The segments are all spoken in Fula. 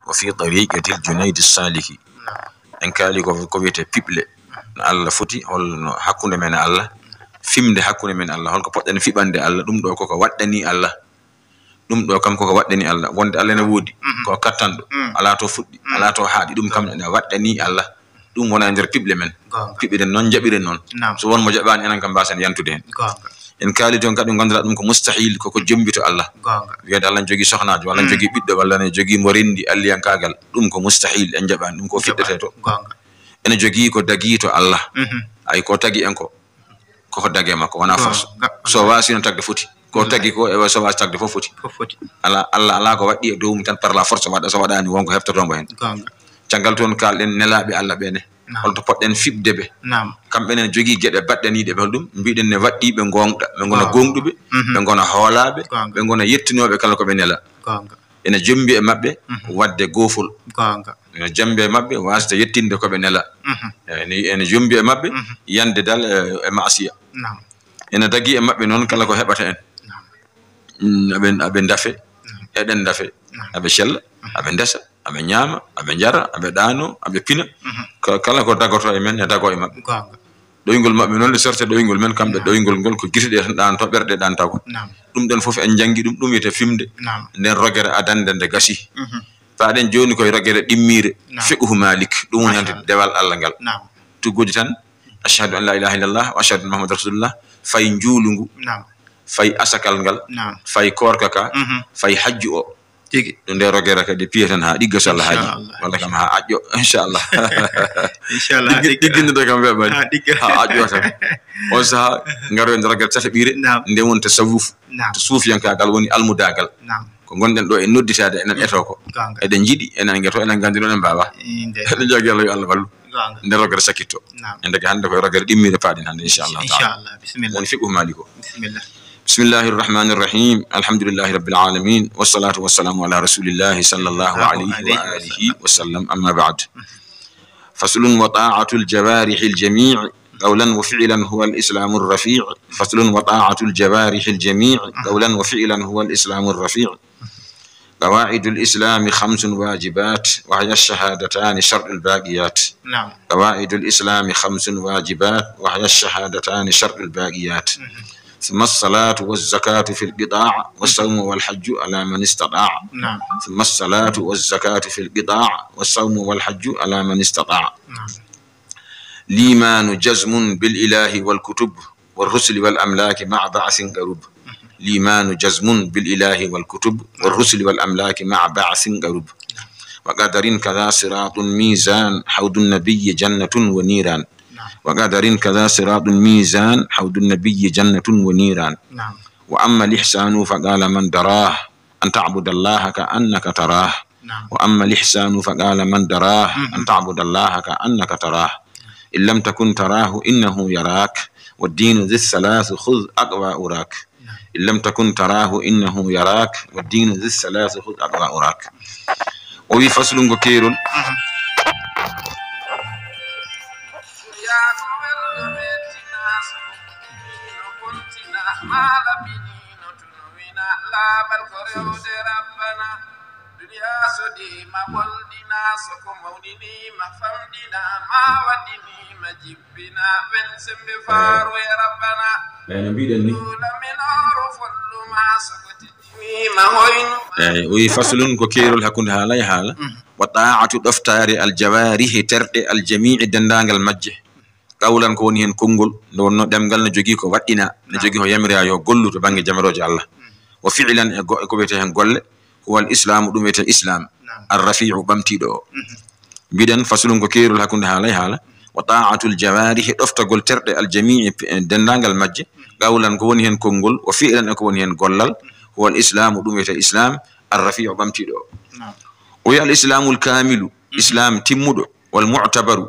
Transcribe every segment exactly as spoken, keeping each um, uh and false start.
Wa fi tariqatil Junaydi Saliki. En kaali ko, ko wiyetee piɓle. No Allah foti, holno hakkunde men e Allah, fimde hakkunde men e Allah, holko poɗɗen fiɓande Allah, ɗum ɗo koko waɗɗani Allah. Ɗum ɗo kam koko waɗɗani Allah, wonde Allah ene woodi, ko kattanɗo, alaa to fuɗɗi, alaa to haaɗi, ɗum kam ene waɗɗani Allah. Ɗum wona e nder piɓle men. Goonga. Piɓiren noon, jaɓiren noon. Naam. So won mo jaɓaani, enen kam mbaasen yantude heen. Goonga. En kaali toon kadi, ngannduɗaa ɗum ko mustahil, koko jombi to Allah. Goonga. Wiyde Allah ne jogii sohnaajo, walla ne jogii ɓiɗɗo, walla ne jogii mo renndi alliyankaagal. Ɗum ko mustahil, en jaɓaani ɗum, ko fiɗɗetee to. Goonga. Ene jogii ko dagii to Allah. Mhm. Ay, ko tagi en ko, koko dagee makko, wonaa force. Goonga. So waasino tagde foti. Ko tagi ko, e so waasi tagde fof foti. Fof foti. Ala, Allah alaa ko waɗɗi e dow mum tan par la force waɗa, so waɗaani won ko heɓtotoo mo heen. Goonga. Caggal toon kaalɗen nelaaɓe Allah ɓe ne. Naam. Holto poɗɗen fiɓde ɓe? Naam. Kamɓe ne jogii geɗe baɗɗaniiɗe ɓe, holɗum? Mbiɗen ne waɗɗii ɓe ngoongɗa, ɓe ngona Goonga. Goongɗuɓe, Mhm. ɓe ngona hoolaaɓe, Goonga. ɓe ngona yettinooɓe kala ko ɓe nela. Goonga. Ene jombi e maɓɓe Mhm. waɗde goofol. Goonga. Ene jombi e maɓɓe wasde yettinde ko ɓe nela. Mhm. Ene, ene jombi e maɓɓe Mhm. yande dal e, e maasiya. Naam. Ene dagi e maɓɓe noon kala ko heɓata en. Naam. Mm, aɓe, aɓe ndafe, Naam. eɗen ndafe, Naam. aɓe cella, Mhm. aɓe ndesa, aɓe ñaama, aɓe njara, aɓe ɗaano, aɓe pina. Mhm. Ka-, kala ko dagoto e men, e dago e maɓɓe. Goonga. Ɗoyngol maɓɓe noon, nde serte ɗoyngol men, kamɓe Naam. ɗoyngol ngol, ko gite ɗe tan ɗaanto, ɓerɗe ɗaantaako. Naam. Ɗum ɗon fof en njanngi ɗum, ɗum wiyetee fimde. Naam. Nden rogere adannde nde gasi. Mhm. Faɗen jooni koye rogere ɗimmiire, Naam. fiqhu Malik, ɗum woni hannde Machallah. dewal Allah ngal. Naam. Tuggude tan, ashhadu an la ilaha illallah wa ashhadu anna Muhammadan rasulullah, fay njuulu ngu, Naam. fay asakal ngal, Naam. fay koorka ka, Mhm. fay hajju o. Tigi. Ɗum nde rogere kadi piye tan haa ɗigga so Allah haaji. Inchallah. Walla kam haa aƴƴo, inchallah. Inchallah, Ɗiggi-, haa ɗigga. Ɗiggindude kam weeɓani. Haa ɗigga. Haa aƴƴo tan. On sahaa, ngaroyen rogere tataɓiire, Naam. nde woni tasawuf. Naam. To suufiyankaagal woni almudaagal. Naam. Ko ngonɗen ɗo e nodditaade, enen eto ko. Goonga. Eɗen njiɗi, enen ngeto, enen nganndi noon en mbaawaa. Inde. Eɗen jogii Allah, yo Allah wallu. Goonga. Nde rogere sakkitto. Naam. En daga hannde koye rogere ɗimmiire paaɗen hannde, inchallah taala. Inchallah, bismillah. Woni fiqhu Malik o. Bismillah. بسم الله الرحمن الرحيم. الحمد لله رب العالمين. والصلاة والسلام على رسول الله صلى الله الله عليه عليه وآله وسلم. وسلم. أما بعد. فصل: وطاعة الجوارح الجميع قولا وفعلا هو الإسلام الرفيع. فصل: وطاعة الجوارح الجميع قولا وفعلا هو الإسلام الرفيع. قواعد الإسلام خمس واجبات، وهي الشهادتان شرط الباقيات. نعم. قواعد الإسلام خمس واجبات، وهي الشهادتان شرط الباقيات. مهم. ثم الصلاة والزكاة في القطاع، والصوم والحج على من استطاع. نعم. ثم الصلاة والزكاة في القطاع، والصوم والحج على من استطاع. نعم. الإيمان جزم بالإله والكتب والرسل والأملاك مع بعث قرب. الإيمان جزم بالإله والكتب والرسل والأملاك مع بعث قرب. وقدر كذا صراط ميزان حوض النبي جنة ونيران. نعم. وقدر كذا صراط ميزان حوض النبي جنة ونيران. نعم. وأما الإحسان فقال من دراه أن تعبد الله كأنك تراه. نعم. وأما الإحسان فقال من دراه مم. أن تعبد الله كأنك تراه. إن لم تكن تراه إنه يراك. والدين ذي الثلاث خذ أقوى أراك. نعم. إن لم تكن تراه إنه يراك. والدين ذي الثلاث خذ أقوى أراك. O wi faslun ko keerol. Mhm. Laaɓal ko rewde Rabbana. Duniyaa so ɗiima, ɓolɗina, so ko mawniniima, famɗina, ma waɗɗiniima, jippina, ɓen sembe faaru e Rabbana. Eey, no mbiɗen ni. Ɗuula minooru folluma, so ko teddiniima, hoynu. Eey, o wi faslun ko keerol hakkunde haala e haala. Mhm. Wa taa'atu ɗoftaare al jawaarihi terɗe al jamii denndaangal majje. Qawlan ko woni heen konngol, nde wonnoo ɗemngal ne jogii ko waɗɗinaa, ne Naam. jogii ko yamiraa yo gollu to bannge jamirooje Allah. Mm. Wa fi'lan e go-, e ko wiyetee heen golle, huwa al islaamu, ɗum wiyetee islaam, Naam. ar rafii'u, ɓamtiiɗo o. Mhm. Mbiɗen faslun ko keerol hakkunde haala e haala. Wa taa'atul jawaarihi, ɗoftagol terɗe al jamii, e denndaangal majje, qawlan ko woni heen konngol, wa fi'lan e ko woni heen gollal, huwa al islaamu, ɗum wiyetee islaam, ar rafii'u, ɓamtiiɗo o. Naam. O wiya al islaamul kaamilu, Mhm. islaam timmuɗo, wal mu'tabaru,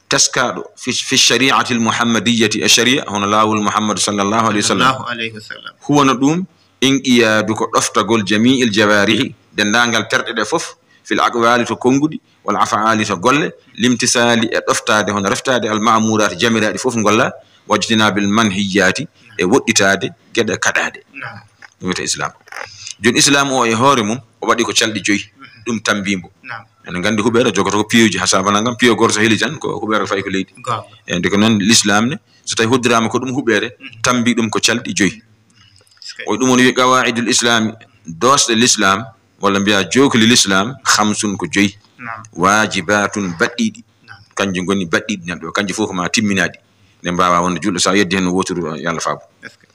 teskaaɗo fi, fi shari'atil muhammadiyyati, e shari'a hono laawol Muhammadu sallallahu alayhi wa sallam. Sallallahu alayhi wa sallam. Huwa no ɗum, inqiyaadu ko ɗoftagol jami'il jawaarihi, denndaangal terɗe ɗe fof, fil aqwaali to konnguɗi, wal af'aali to golle, limtisaali e ɗoftaade hono reftaade al ma'muuraati jamiraaɗi fof ngolla, wajtinaabil manhiyyaati e woɗɗitaade geɗe kaɗaaɗe. Naam. Ɗum wiyetee islaam. Jooni islaam o e hoore mum, o waɗi ko calɗi joyi. Mhm. ɗum tambi mbo. Naam. Ene nganndi huɓeere jogoto ko piyoji, haa saaba nangam, piyo gooto so heli tan ko huɓeere fayi ko leydi. Goonga. E nde ko noon l'islam ne, so tawi hoddiraama ko ɗum huɓeere, mhm, tambi ɗum ko calɗi joyi. Sike. O ɗum woni wiye qawaidul islami, doosɗe l'islam, walla mbiya jookli l'islam, khamsun ko joyi. Naam. Waajibatun baɗɗiiɗi. Naam. Kanji ngoni baɗɗiiɗi neɗɗo, kanji fof ko ma timminaɗi. Nde mbaawa wonde julɗo, so a yeddi heen no wooturu, yo Allah faabu. Est-ce que?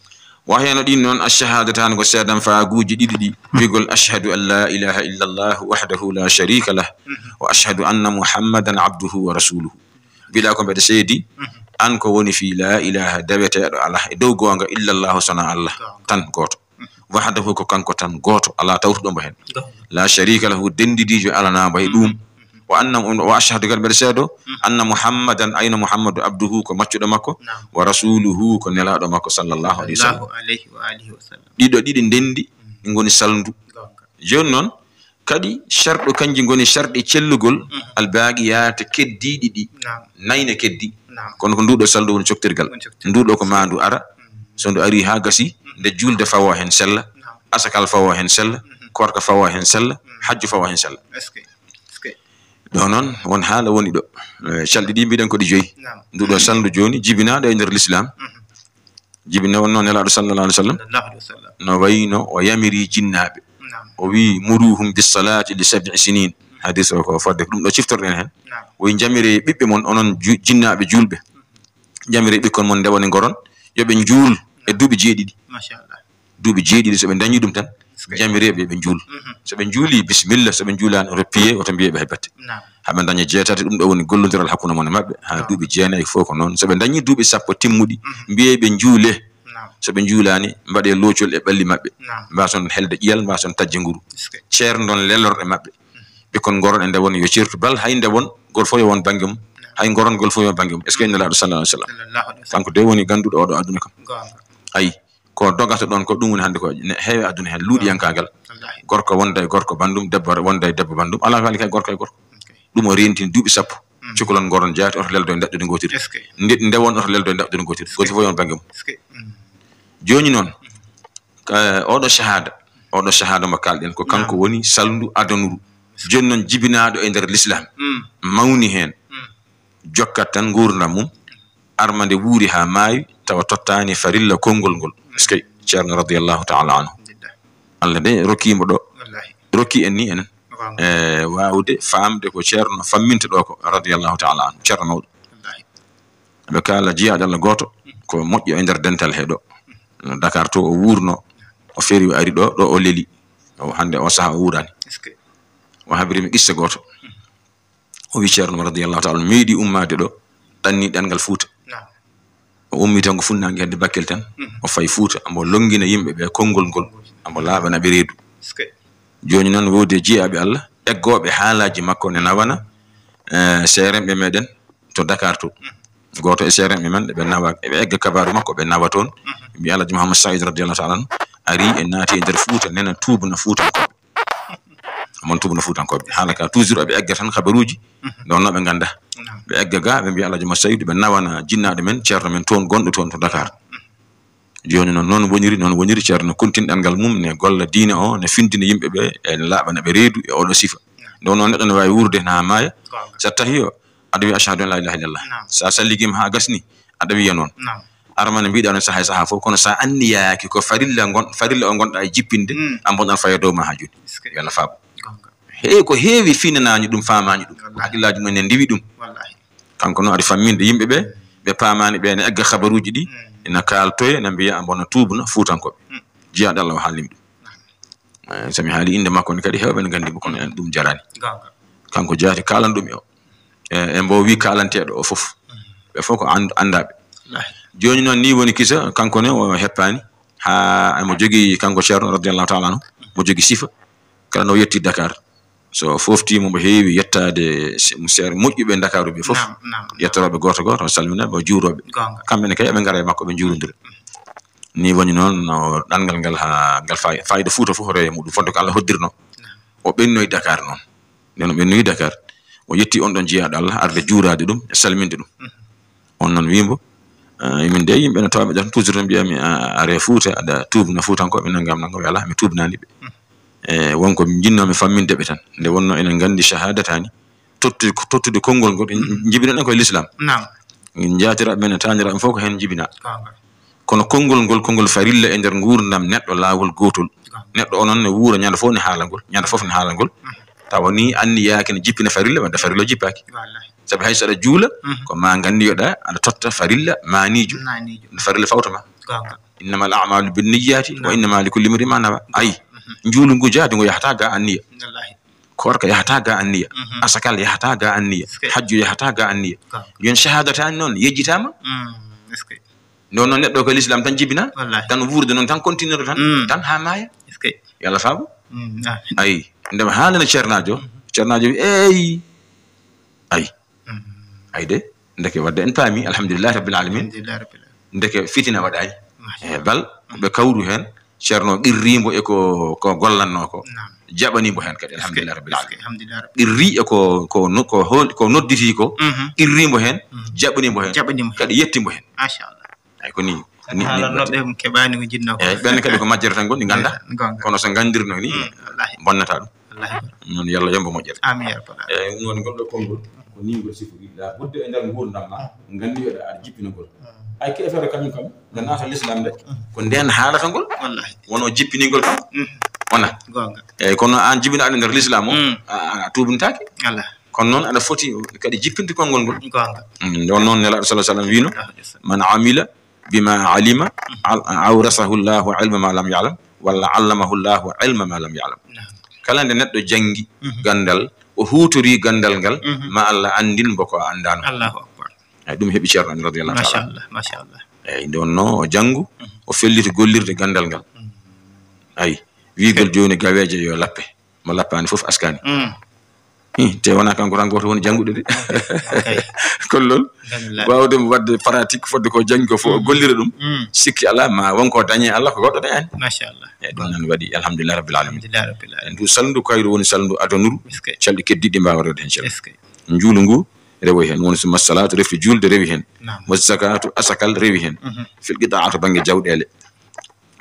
Wa heen ɗin noon, ash-shahadatan ko seedan faaguuji ɗiɗi ɗi. Bigol ashhadu an la ilaha illa Allah wahdahu la sharika lah. Mhm. Wa ashhadu anna Muhammadan abduhu wa rasuluhu. Mbiɗa ko mbeɗa seedi, mhm, an ko woni fii la ilaha daweteeɗo alaa e dow goonga illa Allah sona Allah. Goonga. Tan gooto. Mhm. Wahdahu ko kanko tan gooto, alaa tawtuɗo mbo heen. Goonga. La sharika lahu denndidiijo alanaa mbo e ɗum. Mhm. Wa anna, wa ashhadu kadi mbeɗa seedo, mhm, anna Muhammadan ayno Muhammadu abduhu ko maccuɗo makko, naam, wa rasuluhu ko nelaaɗo makko sallallahu alayhi wa sallam. Sallallahu alayhi wa alihi wa sallam. Ɗiɗo ɗiɗi ndenndi, mhm, ɗi ngoni salndu. Goonga. Jooni noon, kadi sharɗu kanji ngoni sharɗi cellugol, mhm, albaaqiyaat keddiiɗi ɗi. Naam. Nayi ne keddi. Naam. Kono ko nduɗo salndu woni coktirgal. Woni coktirgal. Nduɗo ko ma ndu ara. Mhm. So ndu ari haa gasi, mhm, nde julde fawa heen sella, naam, asakal fawa heen sella, mhm, korka fawa heen sella, mhm, hajju fawa heen sella. Est-ce que? Est-ce que? Ɗo noon won haala woni ɗo. Eh, calɗi ɗi mbiɗen ko ɗi joyi. Naam. Nduɗo salndu jooni jibinaaɗo e nder l'islam. Mhm. Jibi ne wonno Nelaaɗo sallallahu alaihi wasallam. Sallallahu alaihi wasallam. No wayno o yamiri jinnaaɓe. Naam. O wi, "Muruhum bis salati li sab'i sinin." Hadis o ko fodde ko ɗum ɗo ciftorɗen hen. Naam. O wi, "Jamire ɓiɓɓe mon, onon ju-, jinnaaɓe julɓe. Jamire ɓikkon mon nde woni ngoron, yo ɓe njuul e duuɓi jeeɗiɗi." Machallah. Duuɓi jeeɗiɗi, so ɓe dañi ɗum tan, jamire ɓe, ɓe njuul. Mhm. So ɓe njuuli, bisimilla. So ɓe njuulaani, oto piye, oto mbiye ɓe hay batte. Naam. Haa ɓe daña jeetati, ɗum ɗo woni gollondiral hakkunde mon e maɓɓe, haa, naam, duuɓi jeenayi fof ko noon. So ɓe dañi duuɓi sappo timmuɗi, mhm, mbiye ɓe njuule. Naam. So ɓe njuulaani, mbaɗe loocol e ɓalli maɓɓe. Naam. Mbaason helde ƴiyal, mbaason tajje nguru. Est-ce que? Ceerndon lellorɗe maɓɓe. Mhm. Ɓikkon ngoron e nde won yo ceertu, bal hay nde won, gor fof yo won bannge mum. Naam. Hay ngoron gol fof yo bannge mum. Est-ce que Nelaaɗo sallallahu alaihi wasallam? Sallallahu alaihi wasallam. Kanko de woni gannduɗo oɗo aduna kam. Goonga. Ayi. Ko dogata ɗon ko ɗum woni hannde ko ne heewi aduna heen, luuɗiyankaagal. Wallaahi. Gorko wonda e gorko banndum, debbo wonda e debbo banndum. Alaa faali kay gorko e gorko. Ok. Ɗum o rentini duuɓi sappo. Mm. Cukalon ngoron jaati, oto leldo e ndaɗɗudi ngootiri. Est-ce que? Nde, nde won oto leldo e ndaɗɗudi ngootiri. Est-ce que? Gooto fof yo on bannge mum. Est-ce que? Mm. Jooni noon, mm, ka, oɗo shahada, oɗo shahada mo kalɗen, ko kanko, naam, woni salndu adonuru. Est-ce que? Jooni noon jibinaaɗo e nder l'islam, mm, mawni heen. Mm. Jokkat tan nguurndam mum, armande wuuri haa maayi, tawa tottaani farilla konngol ngol. Est-ce que Ceerno radiyallahu ta'ala anhu? Alhamdulillah. Allah de rokkiimo ɗo. Wallahi. Rokki en ni enen. Wallahi. E waawde faamde ko Ceerno famminta ɗo ko radiyallahu ta'ala anhu. Ceerno mawɗo. Wallahi. Ɓe kaala jiyaaɗo Allah gooto, ko moƴƴo e nder dental he ɗo. No Dakar to o wuurno, o feri o ari ɗo, ɗo o leli. O hannde o saha o wuurani. Est-ce que? O habiri mi qissa gooto. O wi Ceerno radiyallahu ta'ala anhu meeɗi ummaade ɗo, ɗanni ɗanngal Fuuta. Naam. O ummi tan ko funnaange hedde Bakel tan, mhm, o fayi Fuuta, ambo lonngina yimɓe ɓe konngol ngol, ambo laaɓana ɓe reedu. Est-ce que? Jooni noon woodi e jiyaaɓe Allah, eggooɓe haalaaji makko ne nawana, eh, seerenɓe meɗen to Dakar to. Mhm. Gooto e seerenɓe men, ɓe nawa, ɓe egga kabaaru makko, ɓe nawa toon. Mhm. Mbi Alhaji Muhammad Said radiyallahu ta'ala anhu, ari e naati e nder Fuuta, nena tuubna Fuutankooɓe. Mon tuubu no Fuutankooɓe. Haala ka, toujours aɓe egga tan habaruuji, mhm, nde wonnoo ɓe nganndaa. Naam. Ɓe egga ga, ɓe mbiya Alhaji Masaydu, ɓe nawana jinnaaɗo men, ceerno men toon, gonɗo toon to Dakar. Jooni noon, noon woniri, noon woniri, ceerno kontin ɗanngal mum, ne golla diine o, ne findina yimɓe ɓe, e ne laaɓana ɓe reedu e oɗo sifa. Naam. Nde wonnoo neɗɗo ne waawi wuurde na maaya. Goonga. So tahi o, aɗa wiya, "Ashhadu an la ilaha illallah." Naam. Sa salligiima haa gasni, aɗa wiya noon. Naam. Armane mbiɗa on saha e saha fof, kono sa anniyaaki ko farilla ngon-, farilla o ngonɗa e jippinde, mm, a mbonɗon faya dow ma haa jooni. Est-ce que? Yo Allah faabu. Goonga. He ko heewi finanaani ɗum, faamaani ɗum. Wallahi. Hakkillaaji mum ne ndiwi ɗum. Wallahi. Kanko noon aɗa famminde yimɓe ɓe, ɓe paamaani ɓe ne egga habaruuji ɗi, mm, ina kaaltoye, ina mbiya a mbona tuubna Fuutankooɓe. Mm. Jiyaaɗo Allah o haalni mi ɗum. Eh, so mi haali innde makko ne kadi, heewɓe ne nganndi mo, kono en ɗum jaraani. Goonga. Kanko jaati kaalan ɗum e o. E, e mbo wi kaalanteeɗo o fof. Mm. Ɓe fof ko and-, anndaaɓe. Wallaahi. Jooni noon ni woni kisa, kanko ne o heppaani. Haa emo jogii, kanko Ceerno radiyallahu ta'ala anhu, mo jogii sifa. Kala no yetti Dakar. So fooftiima mo heewi yettaade se-, mo seer-, moƴƴuɓe Ndakaaru ɓe fof. Naam, naam, naam. Yettorooɓe gooto gooto, o salmina ɓe, o juurooɓe. Goonga. Kamɓe ne kay eɓe ngara e makko, ɓe njuurondira. Ni woni noon, no ɗanngal ngal haa ngal faay-, fayda Fuuta fof rewe muɗum, fodde ko Allah hoddirno. Naam. O ɓennoyi Dakar noon. Nden o ɓennoyi Dakar, o yetti on ɗon jiyaaɗo Allah arde juuraade ɗum e salminde ɗum. Mhm. On noon wii mbo, "Ah, min de yimɓe no tawa ɓe ɗon toujours no mbiya mi, a, a are Fuuta, aɗa tuubna Fuutankooɓe, nanngam nanngam." Wi, "Alaa, mi tuubnaani ɓe." Mhm. E, won ko njinnoomi famminde ɓe tan. Nde wonno enen nganndi shahadataani, tottude, tottude konngol ngol, en njibinano koye l'islam. Naam. Jaatiraɓe men e taaniraaɓe men fof ko heen njibinaa. Goonga. Kono konngol ngol, konngol farilla e nder nguurndam neɗɗo laawol gootol. Goonga. Neɗɗo o noon ne wuura ñande fof ne haala ngol, ñande fof ne haala ngol. Mhm. Tawa ni anniyaaki ne jippina farilla, wadde farilla o jippaaki. Wallahi. Sabi hay so aɗa juula, mhm, ko ma nganndiyoɗa aɗa totta farilla maaniijo. Maaniijo. Nde farilla fawta ma. Goonga. Innamal a'malu binniyati wa innama likulli imri'in ma nawa. Ay, mhm, njuulu ngu jaadu ngu yahata ga anniya. Wallahi. Koorka yahata ga anniya. Mhm. Asakal yahata ga anniya. Est-ce que? Hajju yahata ga anniya. Goonga. Yon shahadataani noon yejjitaama. Mm, est-ce que? Nden noon neɗɗo ko l'islam tan jibina, wallahi, tan wuurde noon tan continuer tan, mm, tan haa maaya. Est-ce que? Yo Allah faabu. Mm, amin. Ay, ndema haalana ceernaajo, mhm, ceernaajo wi, "Eey." Ay. Mm. Ay de, ndeke wadde en paami, alhamdulillahi rabbil alamin. Alhamdulillahi rabbil alamin. Ndeke fitina waɗaani. Masha Allah. E bal, ko ɓe kawru heen, ceerno qirriimbo e ko, ko gollannoo ko. Naam. Jaɓaniimbo heen kadi, est-ce que, alhamdulillahi rabbil alamin. Est-ce que, alhamdulillahi rabbil alamin. Qirri e ko no-, ko hol-, ko nodditi ko, mhm, qirriimbo heen, mhm, jaɓaniimbo heen. Jaɓaniimbo heen. Kadi yettimbo heen. Masha Allah. Ay, ko ni, ko ni, haalannooɓe ko keɓaani ko njiɗnoo ko. Eey, ɓen kadi ko majjere tan ngonɗi, ngannda. Ngonga. Kono so nganndirno ni, mm, wallahi, bonnata ɗum. Wallahi. Noon, yo Allah yombo moƴƴere. Amin, ya rabbal alamin. Eey, ɗum woni ngol ɗo konngol, ko ni ngol sifori. La budda e nder nguurndam ma, mm, nganndiyoɗa aɗa jippina ngol. Mm. Ay, keefeero kañum kam, nde naata l'islam de, mm, ko ndeen haalata ngol. Wallahi. Wono jippiningol kam. Mm. Wona. Goonga. Eey, kono aan jibinaɗo nder l'islam o, mm, a, a tuubintaake. Wallahi. Kono noon aɗa foti kadi jippinde konngol ngol. Goonga. Mm, nde wonnoo Nelaaɗo sallallahu alaihi wasallam wiino, "Man amila bima alima, al-, awrasahu Allahu ilma ma lam ya'lam, walla allamahu Allahu ilma ma lam ya'lam." Naam. Kala nde neɗɗo janngi, mhm, ganndal, o huutorii ganndal ngal, mhm, ma Allah anndin mbo ko a anndaano. Allahu akbar. Eey, ɗum heɓi ceerno Amin radiyallahu ta'ala. Machallah, machallah. Eey, nde wonnoo o janngu, mhm, o felliti gollirde ganndal ngal. Mhm. Ay, wiigol jooni gaweeje yo lappe. Mo lappaani fof askaani. Mm. Hi, te wonaa kanko tan gooto woni jannguɗo de. Ok. Kollol. Alhamdulillah. Waawde mo waɗde pratique, fodde ko janngi ko fof, o, mm, gollira ɗum. Mm. Sikki alaa, ma won ko dañi Allah, ko goɗɗo dañaani. Machallah. Eey, ɗum noon waɗi, alhamdulillahi rabbil alamin. Alhamdulillahi rabbil alamin. Eey, ndu salndu kayru woni salndu adonuru. Est-ce que? Calɗi keddiiɗi mbaawa rewde heen calɗi. Est-ce que? Njuulu ngu rewo heen, woni summa salatu, refti juulde rewi heen. Naam. Wa zakatu, asakal rewi heen. Mhm. Fil qita'a, to bannge jawɗeele.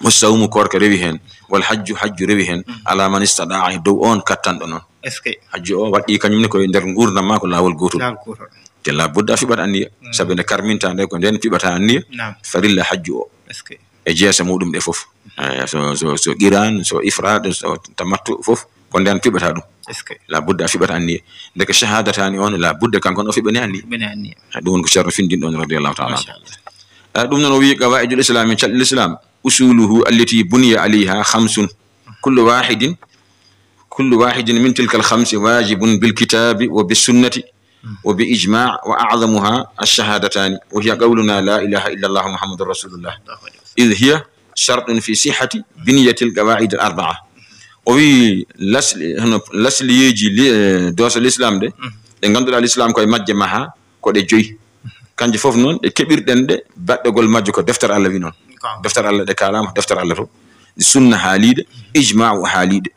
Wa sawmu, koorka rewi heen. Wal hajju, hajju rewi heen. Mm. Ala man istata'a, e dow on kattanɗo noon. Est-ce que? Hajju o waɗɗii kañum ne koye nder nguurndam ma ko laawol gootol. Laawol gootol. Te la budda a fiɓat anniya. Mm. Sabi nde karminta nde ko nden fiɓata anniya. Naam. Farilla hajju o. Est-ce que? E jeese muɗum ɗe fof. Eh, so, so, so qiran, so ifrad, so tamattu fof, ko nden fiɓata ɗum. Est-ce que? La budda a fiɓat anniya. Ndeke shahadataani on, la budda kanko on o fiɓani anniya. Fiɓani anniya. Eh, ɗum woni ko ceerno findin ɗon radiyallahu ta'ala anhu. Machallah. Eh, ɗum noon o wiyi qawaidul islami, calɗi l'islam. Usuluhu allati buniya alayha khamsun. Kullu wahidin, kullu wahidin min tilka al khamsi wajibun bil kitabi wa bis sunnati wa bi ijma' wa a'zamuha ash-shahadatani wa hiya qawluna la ilaha illa Allah Muhammadur Rasulullah. Idh hiya shartun fi sihhati binyatil qawaid al arba'a. O wi lasli, hono lasliyeeji li-, eh, doosa l'islam ɗe, ɗe ngannduɗaa l'islam koye majje maha, ko ɗe joyi. Kanje fof noon, ɗe keɓirɗen ɗe, baɗɗogol majje ko deftere Allah wi noon. Goonga. Deftere Allah ɗe kaalaama, deftere Allah to. Sunna haaliiɗe, ijma'u haaliiɗe.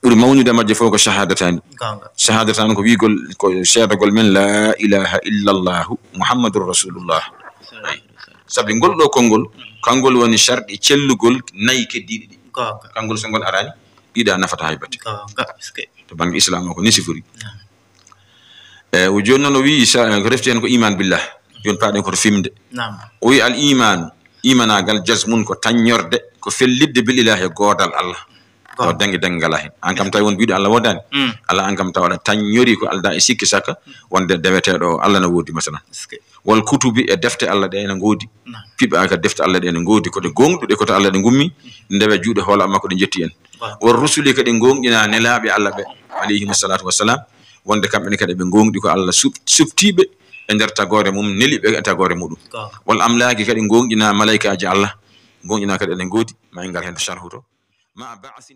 Ɓuri mawnude majje fof ko shahadataani. Goonga. Shahadataani ko wiigol, ko seedagol men, "La ilaha illallahu Muhammadur Rasulullah." Sabi ngol ɗo konngol, kangol woni sharɗi cellugol nayi keddiiɗi ɗi. Goonga. Kangol so ngol araani, ɗiɗa nafata hay batte. Goonga, est-ce que? To bannge islam o ko ni sifori. Naam. E, o jooni noon o wiyi, sa, ko refti heen ko iman billah. Jooni paaɗen ko to fimde. Naam. O wiyi al iman, imanaagal jazmun ko taññorde, ko fellitde bil ilahi e goodal Allah. Goonga. Tawa dangi dangi ngalaa heen. Aan kam tawi won mbiɗo Allah woodaani. Mm. Alaa, aan kam tawa aɗa taññori ko aldaa e sikki sakka wonde deweteeɗo o Allah na woodi, masalan. Est-ce que? Wal kutubi e defte Allah ɗe ene ngoodi. Naam. Piɓaaka defte Allah ɗe ene ngoodi, ko ɗe gooŋɗuɗe, ko to Allah ɗe ngummi, ndewe juuɗe hoola makko ɗe njetti en. Goonga. Wal rusuli kadi ngoonɗina nelaaɓe Allah ɓe, alayhimu salatu wassalam, wonde kamɓe ne kadi ɓe ngoonɗi ko Allah sub-, subtiiɓe e nder tagoore mum, neli ɓe e tagoore muɗum. Goonga. Wal amlaaki kadi ngoonɗina malaykaaji Allah, ngoonɗina kadi ene ngoodi, ma en ngar heen to sharhu to. Ma ba'sin